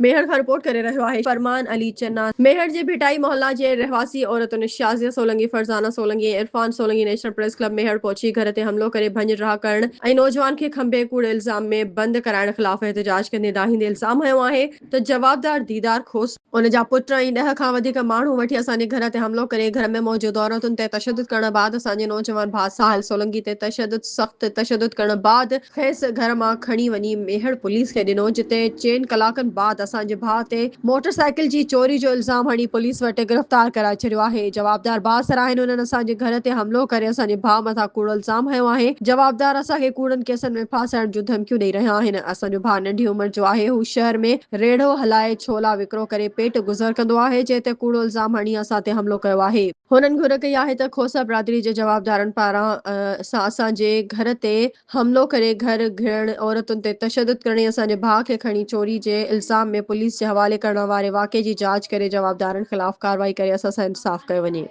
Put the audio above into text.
ميهڙ کان رپورٽ ڪري رهيو آهي فرمان علي چنا. ميهڙ جي ڀٽائي محلا جي رهواسي عورتن Shazia Solangi, Farzana Solangi ۽ Irfan Solangi national press club Mehar پهچي گهر تي حملو ڪري ڀڃ ڊاهه ڪرڻ ۽ نوجوان کي کنڀي ڪوڙي الزام ۾ بند ڪرائڻ خلاف احتجاج ڪندي دانهيندي الزام هنيو آهي ته جوابدار ديدار کوسو، ان جا پٽ ۽ ڏهه کان وڌيڪ ماڻهو وٺي اسان جي گهر تي حملو ڪري گهر ۾ موجود عورتن تي تشدد ڪرڻ بعد اسان جي نوجوان ڀاء ساحل سولنگي تي تشدد سخت تشدد ڪرڻ بعد کيس گهر مان کڻي وڃي ميهڙ پوليس کي ڏنو جتي چئن ڪلاڪن بعد اسان جي ڀاء تي موٽر سائيڪل جي چوري جو الزام هڻي پوليس وٽ گرفتار ڪرائي ڇڏيو آهي جوابدار بااثر آهن انهن اسان جي گهر تي حملو ڪري اسان جي ڀاء مٿان ڪوڙو الزام هنيو آهي جوابدار اسان کي ڪوڙن ڪيسن ۾ ڦاسائڻ جون ڌمڪيون ڏئي رهيا آهن اسان جو ڀاء ننڍي عمر جو آهي هو شهر ۾ ريڙهو هلائي ڇولا وڪرو ڪري پيٽ گذر ڪندو آهي جنهن تي ڪوڙو الزام هڻي اسان تي حملو ڪيو آهي. هنن گهر ڪئي آهي ته کوسا برادري جي جوابدارن پاران سان اسان جي گهر تي حملو ڪري گهر گهڙڻ، عورتن تي تشدد ڪرڻ ۽ اسان جي ڀاء کي کڻي چوري جي الزام ۾ پوليس جي حوالي ڪرڻ واري واقعي جي جاچ ڪري جوابدارن خلاف ڪارروائي ڪري اسان سان انصاف ڪيو وڃي.